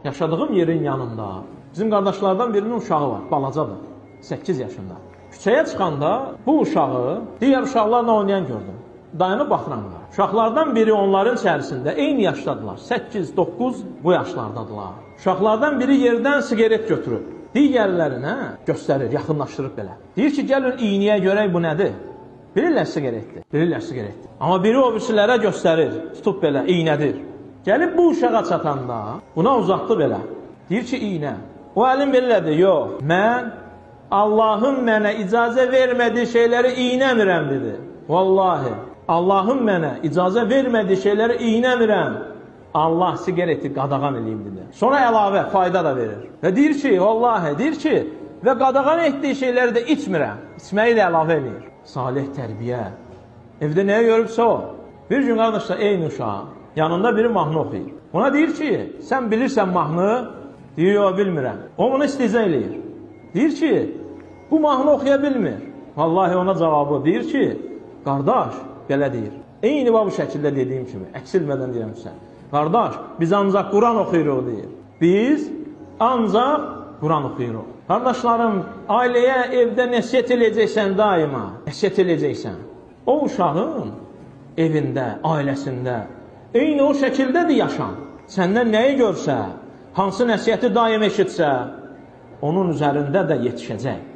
Yaşadığım yerin yanında bizim qardaşlardan birinin uşağı var, balacadır, 8 yaşında. Küçəyə çıxanda bu uşağı digər uşaqlarla oynayan gördüm. Dayanıb baxıram onlara. Uşaqlardan biri onların içərisində eyni yaşdadılar. 8, 9 bu yaşlardadılar. Uşaqlardan biri yerdən siqaret götürüb digərlərinə göstərir, yaxınlaşdırıb belə. Deyir ki, gəlin iynəyə görək bu nədir? Bilirlər siqaretdir, bilirlər siqaretdir. Amma biri o birisilərə göstərir, tutub belə, iynədir. Gəlib bu uşağa çatanda buna uzatdı belə. Deyir ki, iynə. O əlin belədir, yox, mən Allahın mənə icazə vermədiyi şeyləri iynəmirəm, dedi. Vallahi, Allahın mənə icazə vermədiyi şeyləri iynəmirəm. Allah siqareti qadağan eləyim, dedi. Sonra əlavə fayda da verir. Və deyir ki, vallahi, deyir ki, və qadağan etdiyi şeyləri də içmirəm. İçməyi də əlavə eləyir. Salih tərbiyə. Evdə nəyə görübsə o. Bir gün qardaşlar, eyni uşaq, yanında biri mahnı oxuyur. Ona deyir ki, sən bilirsən mahnı? Deyir, yox, bilmirəm. O bunu istehza eləyir. Deyir ki, bu mahnı oxuya bilmir. Vallahi ona cavabı deyir ki, qardaş, belə deyir. Eyni bu şəkildə dediyim kimi, əksilmədən deyirəm sizə. Qardaş, biz ancaq Quran oxuyuruq, deyir. Biz ancaq Quran oxuyuruq. Qardaşlarım, ailəyə evdə nəsihət eləyəcəksən daima, nəsihət eləyəcəksən. O uşağın evində, ailəsində eyni o şəkildədir yaşam. Səndən nəyi görsə, hansı nəsihəti daim eşitsə, onun üzərində də yetişəcək.